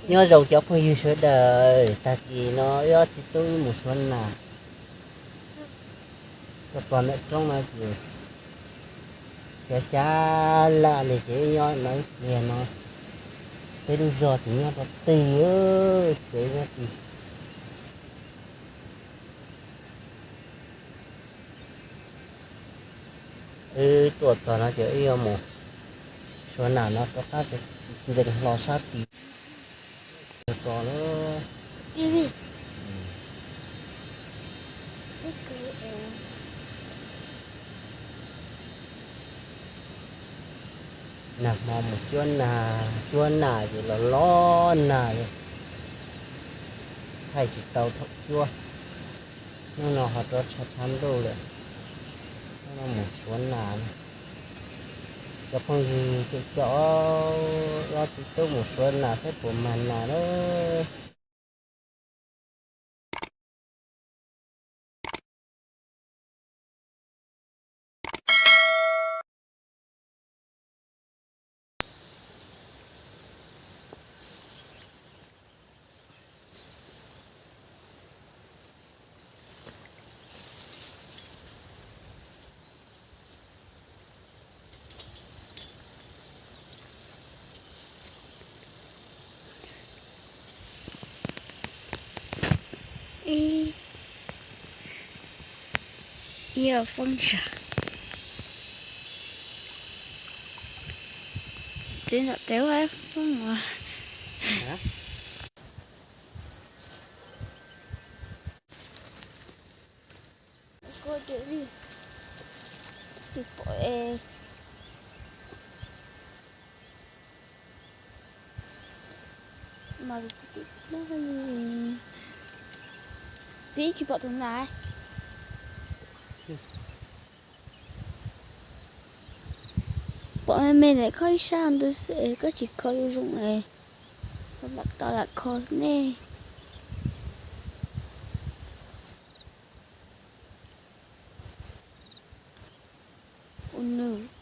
Nyob zoo cov phooj ywg sawv daws, tag kis no wb ob txiv tub mus suav nas. Tuaj txog ntawm roob no ces xyov xyov laj li ces wb nyob no ib pliag no, peb lub zog ces nyob rau twg, ces nyob twg. Wb tuaj txog no ces wb yuav mus suav nas no rov qab ntxeev hlo sab tid. Tos na. Nag hmo mus cuab nas, cuab nas ces los los nag li, thaij tsis tau thaum cuab. Hnub no ho rov tshav tshav ntuj lawm, hnub no mus suav nas. Cov phooj ywg coj coj ob txiv tub mus suav nas saib puas mag nas na. Ib, ib foob sas. Txiv ntawm tes ua foob as. Koj cia li tsis pom es mas tib no li. Txiv tsis pom tus nas. Pom me me ntawm koj ib sab ntawd xwb es koj tsis kho zoo zoo es koj lam tau lam kho nej. Ua nws.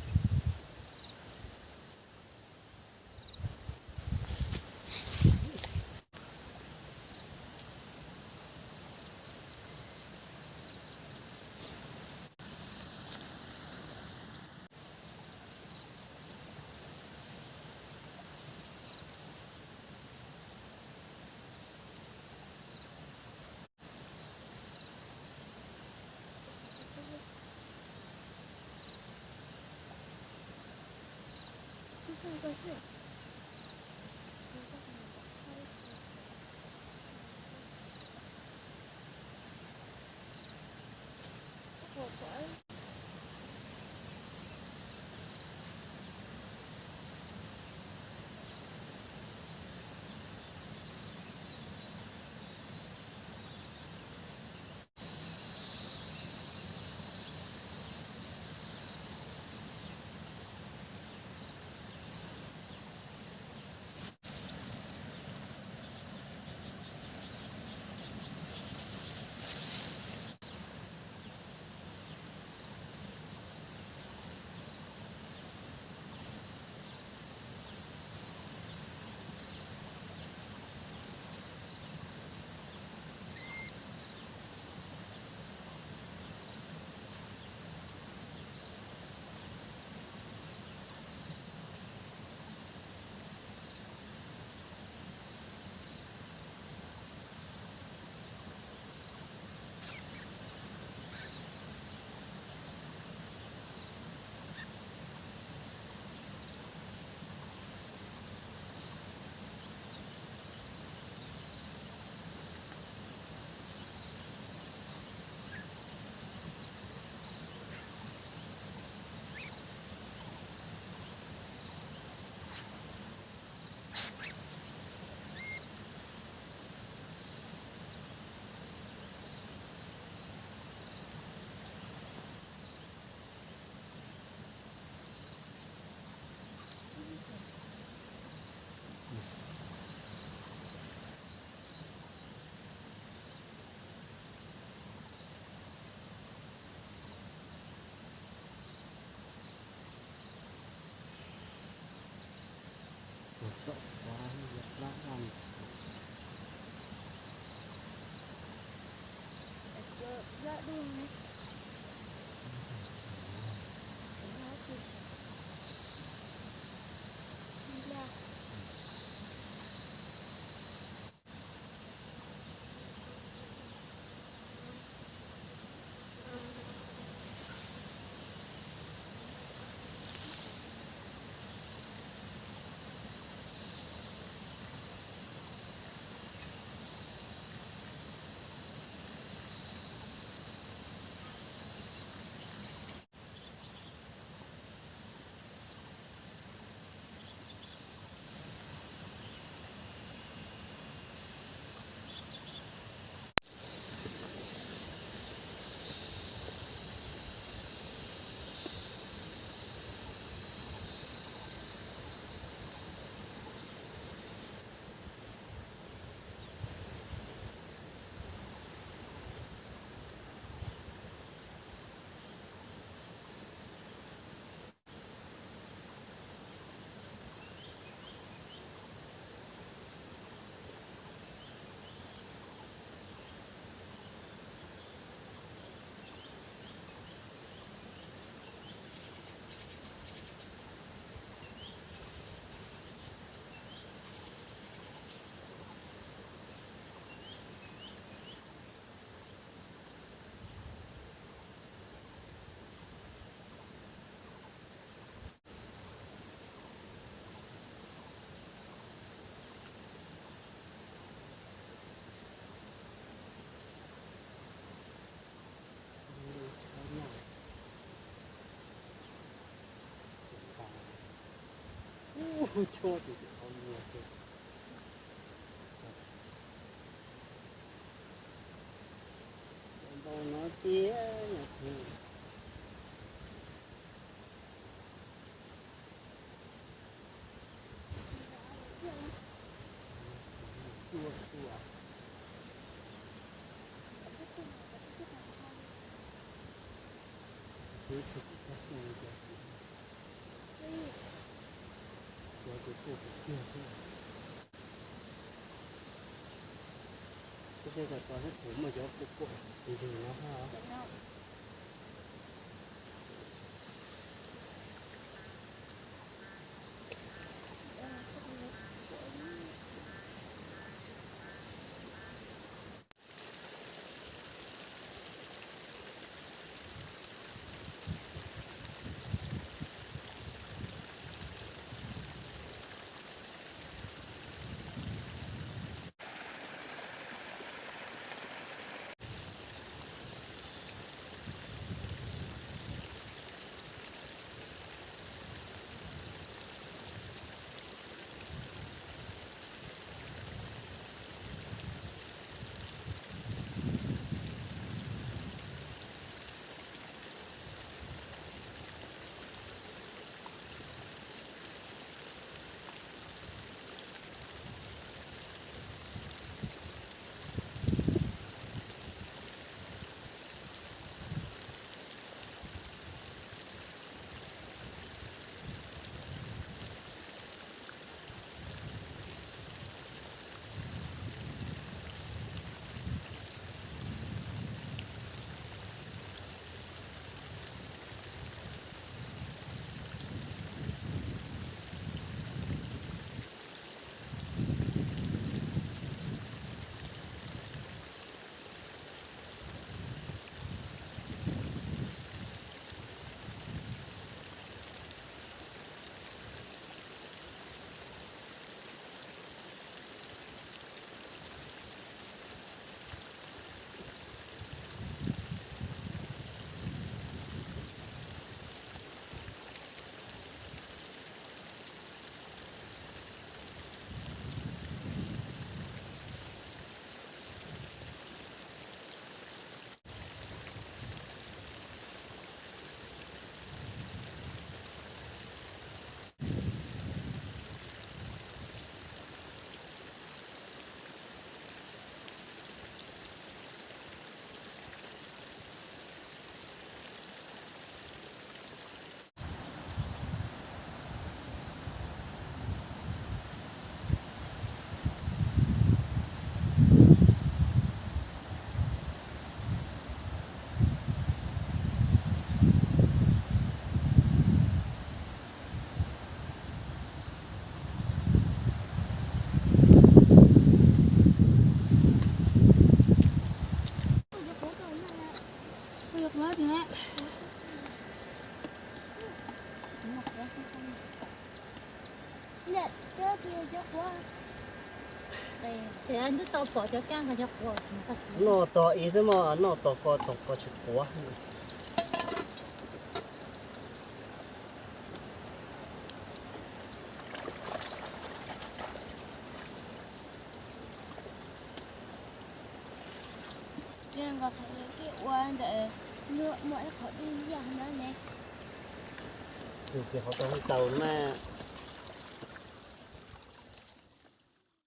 Tus txom qhuav yuav plab vaj Ub, chob ces qhov muag xwb. Npau no tiag no. Tuaj tuaj. Twb tsis tau xyoo li cas, cov ces tuaj tiag tiag xwb. Peb saib kom tau seb puas muaj cov puaj puaj ntws no thiab os. Cov quav, es twb tau pom cov kab nqa cov quav. Noj tos ib xwb mas, noj tos ko tos ko tsis quav. Nqos thaum ua ntawm luag muaj ib qhov dub yaj na ne. Yus ces qhov tau hauj taus na mas.